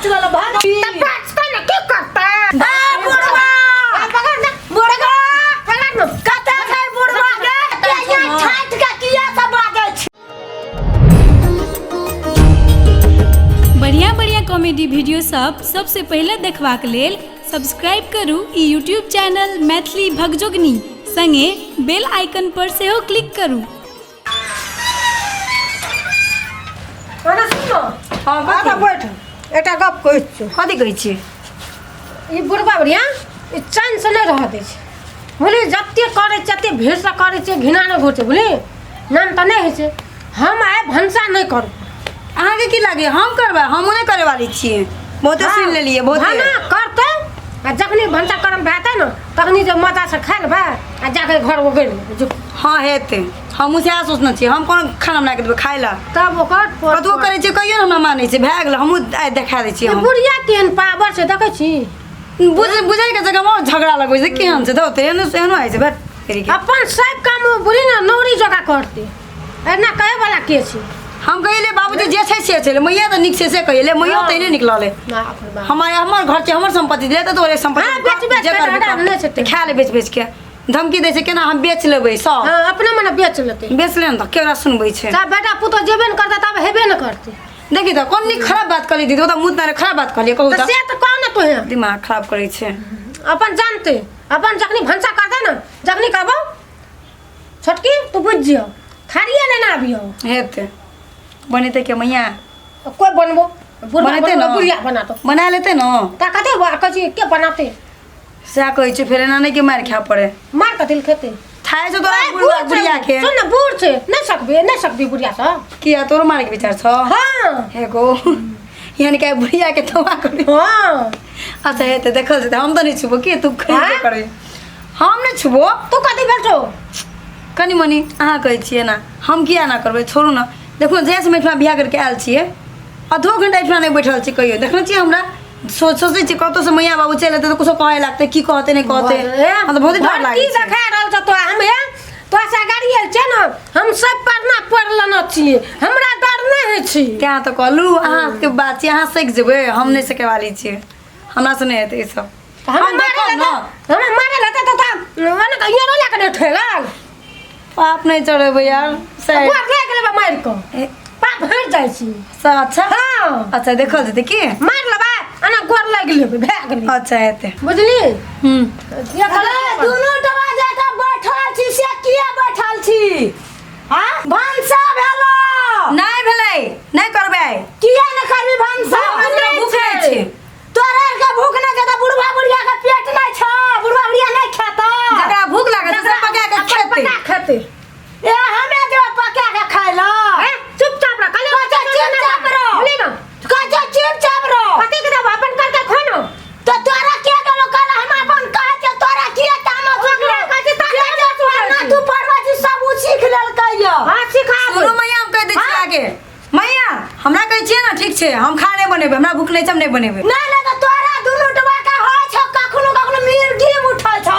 लेलहुँ भाग। तऽ बचतै ने, की करतै? आ बुढ़वा, आ, पकड़ ने, बुढ़वा पकड़ ने। कतऽ छै बुढ़वा गे? किया छाँटि के किया सब बाजै छी? बढ़िया बढ़िया कॉमेडी वीडियो सब सबसे पहिले देखबाक लेल सब्सक्राइब करू ई यूट्यूब चैनल मैथिली भगजोगनी, संगे बेल आइकन पर सेहो क्लिक करू। ओना सुन न। हँ, आगा कथी? बैठ, एकटा गप कहै छियौ। कथी कहै छियै? ई बुढ़बा बुढ़िया ई चैनसँ नहि रहऽ दै छै, बुझली? जतेक करै छियै ततेक भीड़सँ करै छियै, घृणा नहि घुरै छै, बुझली? नाम तऽ नहि होइ छै। हम आइ भनसा नहि करब। अहाँके की लागैए हम करबै? हमहूँ नहि करे वाली छियै। बहुते सुनि लेलियै, बहुते। भाना करतै आ जखनी भनसा करम भए ने तखनी जे मजासँ खा लेबै आ जाके घर ओगरि लेबै जो। हँ, हेतै। हमहूँ सएह सोचने छियै। हम कोनो खाना बना कऽ देबै खाय लए? तब ओकर कतबो करै छियै, कहियो ने हमरा मानै छै। भए गेलै, हमहूँ आइ देखा दै छियै। ई हम बुढ़िया केहन पावर छै, देखै छी? बुझ बुझैके जगहमे आओर झगड़ा लगबै छै। केहन छै धौ, एहनो एहनो होइ छै। भट तेरीके। अपन सब काम ओ बुढ़ी ने नौरी जकाँ करतै। एना कहै वाला के छै? हम कहिले बाबूजी जे छै से छै, मैया तऽ नीक छै से कहिले, मैयो तऽ एहने निकलल है। बाप रे बाप। हमर हमर घर छै, हमर सम्पत्ति ले तऽ तोरे सम्पत्ति। हाँ, बेच बेच जे के करबै हटा कर। नहि छै। तऽ खा ले बेच बेच के। धमकी दै छै केना हम बेच लेबै सब। हाँ, अपने मने बेच लेतै। बेच ले ने तऽ केकरा सुनबै छै? तब बेटा पुतोह जेबे ने करतै, तब हेबे ने करतै। देखी तऽ कोन नीक खराब बात कहली दीदी, ओ तऽ मुँह तारे खराब बात कहलियै, कहू तऽ तऽ। से तऽ कह ने तोहे। दिमाग खराब करै छै। अपन जानते, अपन जखनी भनसा करतै ने, जखनी कहबो छोटकी, तू बुझि जियो, थारिए लेना आबियो। हेतै, बनेतै के मैया? कोई बनबो बुढ़वा? बनेतै बनबो ने। बुढ़िया बनातो। बना लेतै ने। ता कथी कहै छी, के बनाते? सएह कहै छै, फेर एना नहि कि मारि खाय पड़े। मार कथी लए खेतै? थाय छौ तोरा ए, बुढ़वा बूढ़ छै। बुढ़िया के। सुन ने, बूढ़ छै, नहि सकबे, नहि सकबी बुढ़िया से। किया, तोरो मारे के विचार छौ? हाँ। हे गो, यानी कि बुढ़िया के तबाह करी? हाँ। अच्छा, हेतै, देखल जेतै। हम तऽ नहि छुबो के तू कहीं आँय? करे, हम नहि छुबो। तू कथी भेल छौ? कनि मनि अहाँ कहै छियै ना, हम किया ना करबै? छोड़ू ने। देखू ने, जहियासँ हम एहिठिमा बियाह करके आयल छियै, आधो घंटा एहिठिमा नहि बैठल छी कहियो। देखने छियै हमरा? सोचै छियै कतौसँ मैया बाबू चलि एतै तऽ कुछो कहै लागतै, की कहतै नहि कहतै। हमरा तऽ बहुते डर लागै की छै। देखा रहल छौ तोरा? हम हे तोरा से गाड़ी आयल छै ने, हम सब पढ़ना पढ़ लेने छियै, हमरा डर नहि होइ छै। तेँ तऽ कहलहुँ, अहाँके बात छियै, अहाँ सकि जेबै, हम नहि सकै वाली छियै। हमरासँ नहि हेतै ई सब। हमरा हम मारे देखब लए ने। हमरा मारे लए तऽ ओना तऽ इहो लए कऽ नहि ठेलल। पाप नहि चढ़ेबै यार से। गोर लागि लेबै मारि कऽ, पाप हटि जाइ छी। अच्छा। हाँ। अच्छा, देखल जेतै की। मारि लेबै, एना गोर लागि लेबै, भए गेलै। अच्छा, हेतै। बुझली? हूँ। अरे दुनू टबा जाके बैठल छी, से किया बैठल छी? हाँ, भनसा भेलो? नहि भेलै, नहि करबै आइ। किया ने करबी भनसा? हमरा नहि भूख नहि छै। छै। तोरा आर के भूख नहि छौ तऽ बुढ़वा बुढ़िया के पेट नहि छौ? बुढ़वा बुढ़िया नहि खेतौ? जकरा भूख लागल छै से पका के अपन खेतै। पका खेतै। ए, हमे जेबै पका के खाय लए। ए, चुपचाप रह, कहलियौ। कहे चुपचाप रह। बुझली ने? कहे चुपचाप रह। कथी के देबो? अपन करके खो ने। तऽ तोरा के देलौ? कहल हम अपन कहै छियौ, तोरा किया तामस ओकरा उठलौ? कहै छै, जे जे तामस उठै पढ़ना छै। तू पढ़बै छी, सब उ सीख लेलकै यऽ। हाँ, सिखाबू। सुनू मैया, हम कहि दै छियै आगे मैया, हमरा कहै छियै ने, ठीक छै, हम खाना नहि बनेबै। हमरा भूख नहि छै, हम नहि बनेबै। नहि नहि, तऽ तोरा दुनू टबा के होइ छौ, कखनो कखनो मिर्गी उठै छौ?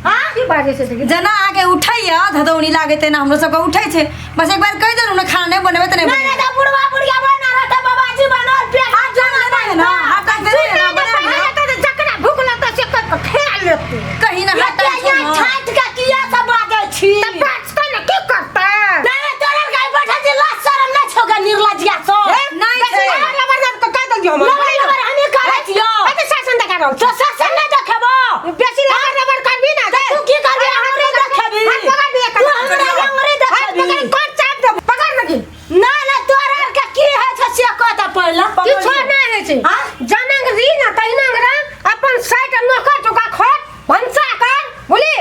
हाँ। की बाजै छै देखी। जेना अहाँके उठैया धदौनी लागै, तेना हमरो सबके उठै छै। बस एक बार कहि देलहुँ ने, खाना नहि बनेबै तऽ नहि नहि नहि, बनेबै। तऽ बुढ़वा बुढ़िया बना रहतै, बाबाजी बनल पेट हाथ जोड़ लेना है ना, हाथ टांग देने है ना, बना दियौ। जकरा भूख लगतै से कऽ खा लेतै। कहीं ना हाथ टांग एते छौ ना। छाँटि के किया सब बाजै छी? तऽ बाजतै ने, की करतै? नहि नहि, तोरा आर के बैठल छी, लाज शरम नहि छौ गे निर्लज्जिया सब? नहि छै। लबर लबर कह देलियौ हम। लबर लबर हमही करै छियौ। कते शासन देखा रहल तो शासन नहि देखेबो? बेसी लबर लबर करबी ना। तऽ तू की करबी? हमरे देखेबी? हाथ पकड़ दिए। तू हमरा अंगुरी हाथ देखेबी? पकड़, कोन चाप दे, पकड़ लगी। नहि नहि, तोरा आर के की होइ छै से कह तऽ पहिले। किछो नहि होइ छै। हाँ? जनंग री ना तहिनंग रा अपन साइड नौकर चुका खट भनसा कर, बुझली?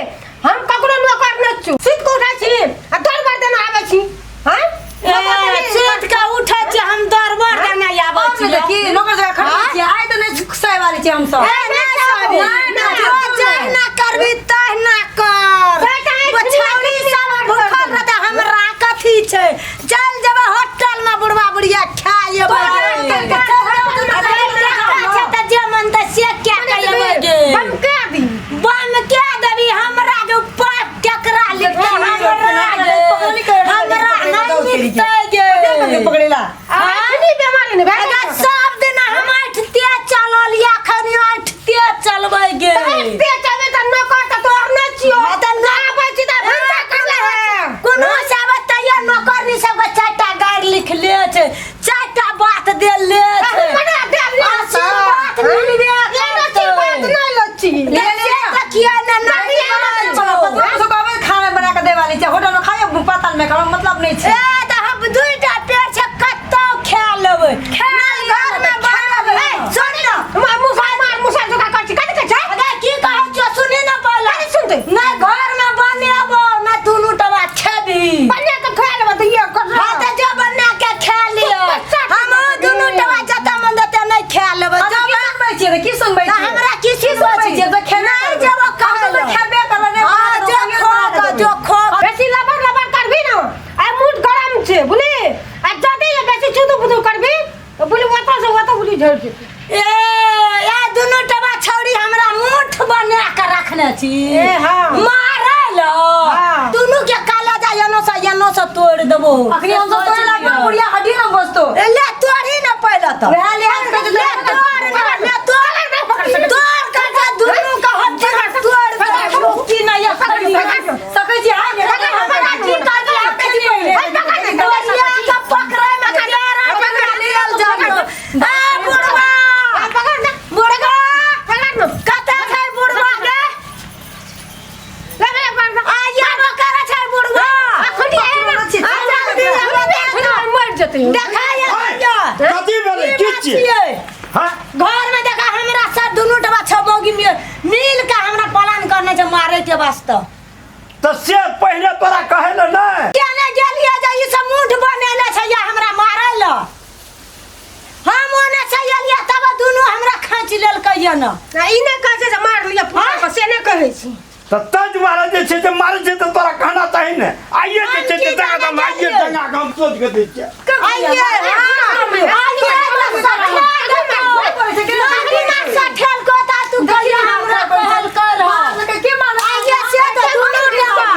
हम ककरो नौकर नहि छी। सुति कऽ उठै छी आ दौड़ बार देना आबै छी। हाँ? ए, सुति के उठै छी हम, दरबर देने आबै हम छी। नहि देखी नौकर जगह खड़ा छियै आइ, तऽ नहि सहे वाली छियै हमसब। ए, नहि सहबी। नहि, नहि, जो जहिना करबी तहिना कर। छौड़ी सब भूखल रहतै, हमरा कथी छै? चल जेबै होटल में, बुढ़वा बुढ़िया खाय एबै। तऽ जे मन तऽ से क्या के गे। बम के दी। बम के देबी? हमरा जो पाप केकरा लिखतै? हमरा गे, हमरा नहि लिखतै गे। पकड़ेला। अखनी बेमारी नहि भए अगर सब दिन हम ऐठ ते चबे त नौकर त तोहर नै छियो। हाँ, त ना- आबै छी त भनसा करले है। कोनो से आबै तैयो नौकरनी सबके चारिटा गारि लिख ले छै चारिटा बात दे ले छै मने देल ले आशीर्वाद मिलबे एना छी बात करतै। नै लच्ची। ले ले तऽ किया ने नहीं तो कहबै खाना बना के देवाली छै होटल में खाइयो पाताल में खाओ मतलब नहीं छै ए तऽ हम दुईटा पेड़ छै कतौ खा लेबै नहि घर में बनबै सुन न मुसा मार मुसा जोका कर छी कथि कहै छै? अरे की कहै छियौ सुनी न पहिले कथि सुनतै? नहि घर में बनेबो ना दुनू टबा खेबी बना के खा लेबै त ये कर। हाँ तऽ जो बना के खा लिअ हम दुनू टबा जतऽ मन देतै नहि खा लेबै हम जब की सुनबै छियै तऽ की सुनबै तऽ छियै हमरा की की सुनबै छियै तऽ खेबे नहि करबै। जेबो हम कहै तऽ खेबे करबै नहि हाँ बना जो देबै, खो बना के देबै। जो खो बेसी लबर लबर करबी न आ मूड गरम छै बुझली आ जदि ये बेसी चुदु बुदु करबी तऽ बुझली ओतऽ से ओतऽ बुझली झड़ि जेतै। ए ए दुनू टबा छौड़ी हमरा मुठ बना के रखने छी ए, हाँ। मारे ल हाँ। दुनू के काला जा एनो से एनो से तोड़ देबो अखनी हम सब तोड़े लागबो बुढ़िया हड्डी ना बचतो ए, ले तोड़ी न पहिले तो वएह लिहाज कऽ के ले तोड़ न ले तोड़ तोड़ कर के दुनू के हड्डी तोड़ देबो की नहीं अखनी सकै छी हाय की करबै अखनी दोरिया के पकड़ै में तेरा पकड़ लेल जाबो ए बुढ़वा आ पकड़ न बुढ़वा पकड़ न कतऽ छै बुढ़वा के ले ले पकड़ न। आइया करै छै बुढ़वा अखनी एना छी। आ जल्दी आबो अखनी मरि जेतै। देखा ये कथी भेलै की छियै हाँ घर में देखा हमरा सब दुनू टबा छौ मौगी मिल के हमरा प्लान करने छै मारे के वास्ते तऽ से पहिले तोरा कहै लए नहि केने गेलियै जे ई सब मुठ बनेले छै या हमरा मारे ल हम ओने से एलियै तब दुनू हमरा खींच लेलकै ये न आ ई नहि कहै छै जे मार लिअ पुता के से नहि कहै छी। तऽ ताहि दुआरे जे छै से मारै छै तऽ तोरा कहना चाही ने आइए जे छै से दगा दम आइए दंगा के हम सोच के दै छियै आइए हाँ आइए तऽ सठेल बिना सठेल को ता तू कहिया हमरा कहल कर के मारल आइए से तऽ दुनू टबा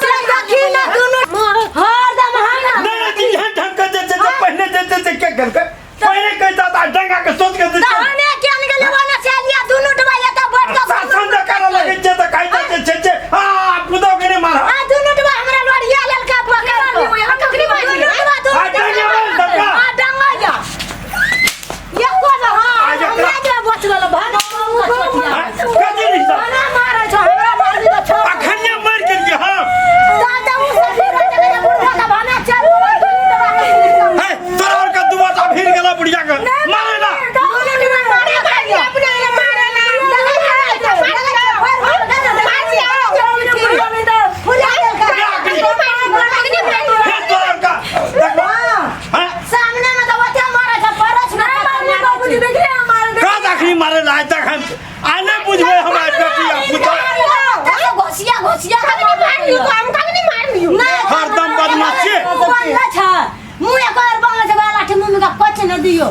से देखी न दुनू हरदम हमरा नहि नहि एहन ढंग के जे छै से पहिने जे छै से के केलकै पहिले कहिता तऽ डंगा के सोच के दै तऽ छियै हमे केन गेलै ओने से एलियै दुनू टबा एतऽ बैठ कऽ शासन जे करऽ लगै छै तऽ कहैता जे छै से आ पुतौ के नहि मारह आ दुनू टबा हमरा लोढ़िया लेलकै पकड़ कऽ दुनू टबा दुनू आ डंगे मार सबका आ डंगा जा एको ना हां आ जा हमरा जे बच गेल भाग हाँ, कथी नहीं सब हमरा मारै छौ हमरा मारबी तऽ छोड़ अखनिये मरि गेलियै हम तब तऽ उ सब भी रह गेलै बुढ़वा के भाने चल दुनू टबा हे तोरा और के दुआ ता भीड़ गेला बुढ़िया के मारे ला दुनू टबा मारे अपने ले मारे ला। हे तोरा और का देखो हैं सामने में तऽ ओते मारै छै परस ना बाबूजी देखिए हमारे का अखनी मारे ला आज तक हम आ नहीं बुझबै हमरा बेटी आ पुतौ घोसिया घोसिया कखनी मार लियौ हम कखनी मार लियौ। हरदम बदमाशी बनले छै मुँह एक और बनले छै लाठी मुँह में का कछ न दियो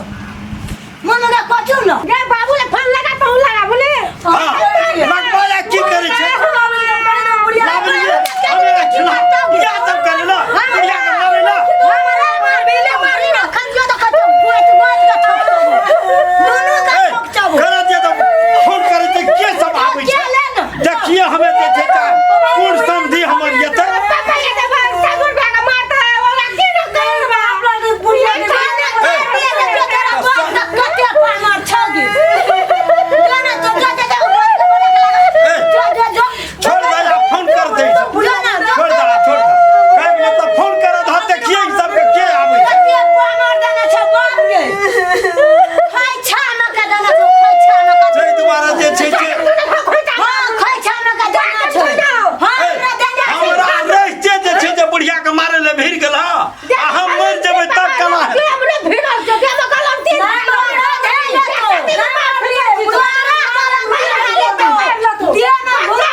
मुँह में का कछु न गे बाबू ले फोन लगा तहु लगा बोले। हां लगबा ला की करै छै लाबलिए हमरा खिला या सब करे ला बुढ़िया के मारे ला हमरा मारबी ले मारी न खंजियो तो कतो गोत गोत के ठोक दुनू का ए, ठोक चाबो करा दिया तो फोन करे छै के सब आबै के छै ले न देखिए हमे जे छै ते कोन समझी हमर येतै पापा के तो सागुर भाग मारता है ओकरा की न करबा। बुढ़िया खाना मारबी ले तोरा बाप का कते पामर छगी जो ना तो जो जो गोत के बोले के लगा ए, जो जो जो छोड़ दे आ फोन कर दे जो ना जो छोड़ दे छोड़ दे काहे के तो फोन कर द देखिए ई सब के के आबै छै कते पामर देने छै बाप के खाइ छा न के देने छौ खाइ छा न के ताहि दुआरे जे छै से हाँ खाइ छा न के देने छौ हाँ ए, हमरा देने छै हमरा रहिते जे छै जे बुढ़िया के मारे ले भीड़ गेल हँ आ हम मरि जेबै तब केना हेतै? अपने भिड़ल छै के तो गलती ना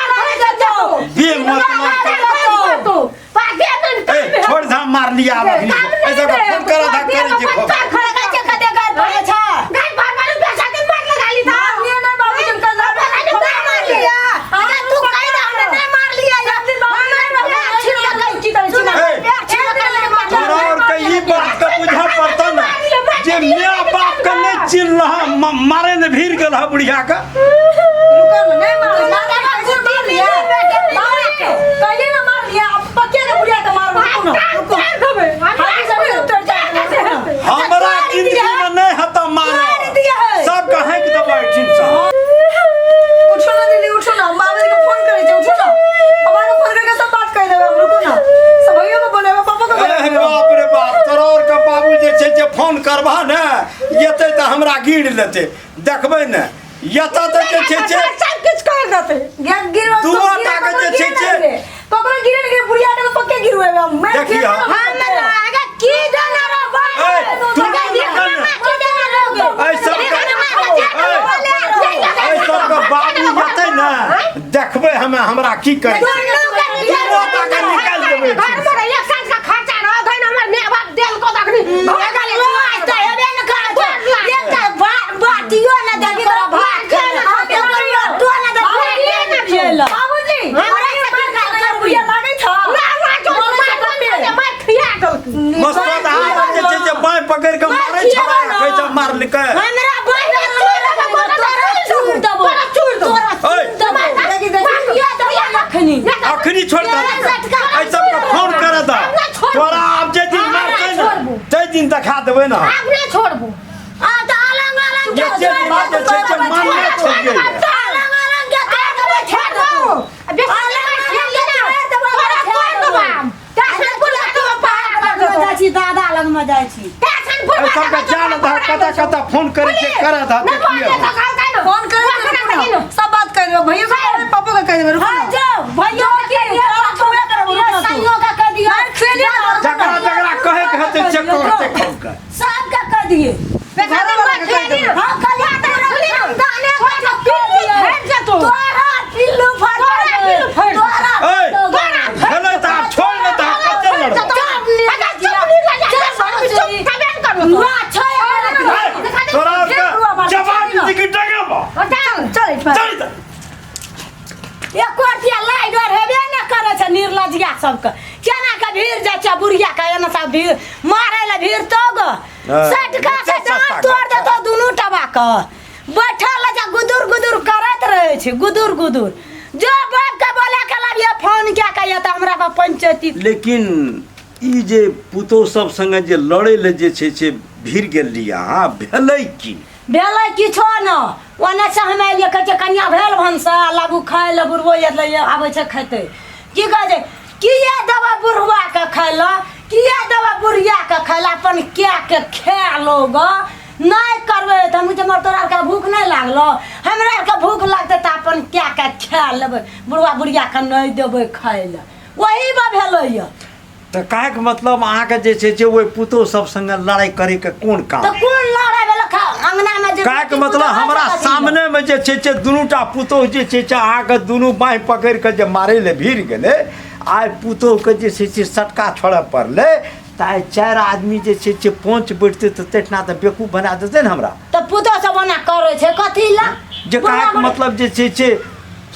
बे मतलब ए छोड़ धा मार लिया आब अखनी ऐसा का फोन कर धा करै छै फोन तोरा और के ई बात के बुझऽ पड़तौ ने जे माय बाप के नहि चिन्ह रहा मारे ने भीड़ गेल हँ बुढ़िया के रुको ना नहीं मार फोन करबह ने एतै तऽ हमरा गिर लेतै देखबै ने एतऽ तऽ जे छै से सब किछु कर देतै गिरवा दुओ टा के जे छै से ककरो गिरे ने गिरे बुढ़िया के पक्के गिरवे हम मैं देखियौ। हम आगे की देना रो ए, तू की देना रोगे एहि सबके एहि सबके बाबू एतै ने देखबै हमे हमरा की करै छै दुओ टा के निकालि देबै घर में एक साल का खर्चा रह गई हमर माय बाप देल को तखनी भऽ गेलै बाटियो न देलको भात खेलक रोटो न देलको बाबूजी हमरा से की करबी? बुढ़िया लागै छ मार खिया देलकै मस्तद आब जे छै से बाँहि पकड़ि कऽ मारै छला कहै छै मारलकै हमरा बाँहि तोरा चूर देबो तोरा ओइ। चूर देबो बाटियो देबो अखनी अखनी छोड़ दे एहि सबके फोन करऽ दऽ तोरा आब जे दिन मारतै ने ताहि दिन देखा देबै ने आब नहि छोड़बो आ तऽ अलंग अलंग जे जे बात जे छै से मानने छियै अलंग अलंग के तोड़ देबो छोड़ देबो जाइ छी दादा लग में जाइ छी एहि सबके जान दऽ कतऽ कतऽ फोन करै छै करऽ दऽ देखियै फोन कर सब बात कह देबै भैया के कहबै, पापो के कह देबै रुको हाँ ना। जाओ भैया के कह दियो पापो के कह दियो संगो के कह दियो मार खेलिए ना। जकरा जकरा कहै के हेतै से कहतै फोन कऽ सबके कह दिए घरे वाला के कह देबै। हाँ कलिया तोरा दाने के कह दिए तोरा पिल्लू फाड़ तोरा ऐ भेलै तऽ आब छोड़ ने तऽ आब कते लड़बै ऐ, तोरा आरके जवाब दी कि डगेबो चल एहिठमा। चल तऽ एको रुपया लाइ डर हेबे ने करै छै निर्लजिया सबके केना के भीड़ जाइ छै बुढ़िया के एना सब भीड़ मारै लए भीड़ तो गो सटका से सस्ता डाँट तोड़ देतौ दुनू टबा के बैठल छै गुदुर गुदुर करैत रहै छै गुदुर गुदुर जो बाप के बोला के लाबिए फोन क्या के तऽ हमरा पर पंचायती लेकिन ई जे पुतोह सब संगे जे लड़ै लए जे छै से भीड़ गेल रहियै अहाँ भेलै की भेलै किछो न ओने से हम एलियै कहै छै कनिया भेल भनसा लाबू खाय लए बुढ़बो एलै आबै छै खेतै की कहै छै किया देबै बुढ़बाके खाय लए किया देबै बुढ़ियाके खाय लए अपन कए के खा लो ग नहि करबै तऽ हम कहै तोरा आरके भूख नहि लागलो हमरा आरके भूख लागतै तऽ अपन कए के खा लेबै बुढ़बा बुढ़ियाके नहि देबै खाय लए ओही मे भेलैया तऽ कहैके मतलब अहाँके जे छै से ओहि पुतोह सब संगे लड़ाइ करैके कोन काम तऽ कोन लड़ाइ भेलै अंगना मे जे कहैके मतलब हमरा सामने मे जे छै से दुनूटा पुतोह जे छै से अहाँके दुनू बाँहि पकड़ि कऽ जे मारै लए भिड़ गेलै आइ पुतोहके जे छै से सटका छोड़ऽ पड़लै तऽ आइ चारि आदमी जे छै से पहुँच बैठतै तऽ तहिना तऽ बेवकूफ बना देतै ने हमरा तऽ पुतोह सब ओना करै छै कथी लए जे कहैके मतलब जे छै से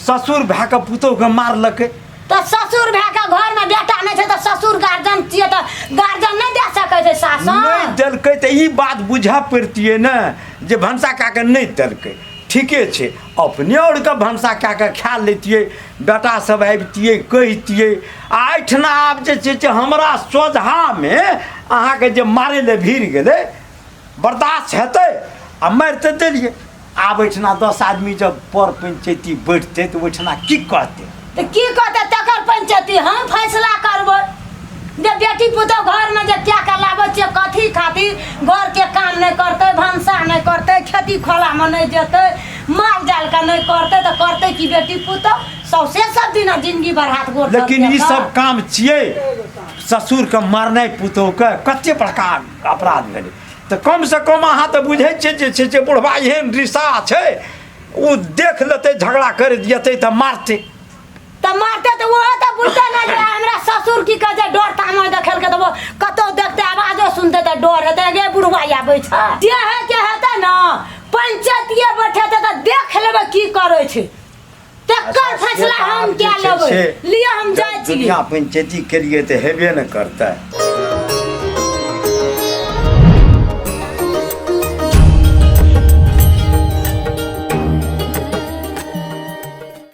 ससुर भए कऽ पुतोहके मारलकै तऽ ससुर भए कऽ घरमे बेटा नहि छै तऽ ससुर गार्जियन छियै तऽ गार्जियन नहि दए सकै छै शासन नहि देलकै तऽ ई बात बुझऽ पड़तियै ने जे भनसा कए कऽ नहि देलकै ठीके छै अपने आओरके भनसा कए कऽ खा लैतियै बेटा सब आबितियै कहितियै आ एहिठिना आब जे छै से हमरा सोझामे अहाँके जे मारै लए भिड़ गेलै बर्दाश्त हेतै आ मारि तऽ देलियै आब एहिठिना 10 आदमी जब पर पंचायती बैठतै तऽ ओहिठिना की कहतै तऽ की कहतै तकर पंचायती हम फैसला करबै जे बेटी पुतोह घरमे जे कए कऽ लाबै छियै कथी खातिर घरके काम नहि करतै भनसा नहि करतै खेती खोलामे नहि जेतै माल जालके नहि करतै तऽ करतै की बेटी पुतोह सौंसे सब दिना जिंदगी भर हाथ गोड़ लेकिन ई सब काम छियै ससुरके मारनाइ पुतोहके कते बड़का अपराध भेलै तऽ कमसँ कम अहाँ तऽ बुझै छियै जे छै से बुढ़बा एहन रिसा छै ओ देख लेतै झगड़ा करि जेतै तऽ मारतै तऽ मारतै तऽ ओहो तऽ बुझतै ने जे हमरा ससुर की कहै छै डर तामस देखेलकै तऽ ओ कतहु देखतै आवाजो सुनतै तऽ डर हेतै गे बुढ़बा आबै छै जे है के हेतै ने पंचायतिये बैठेतै तऽ देख लेबै की करै छै तकर फैसला हम कए लेबै लिअ हम जाइ छी दुनिया पंचायती केलिए तऽ हेबे ने करतै।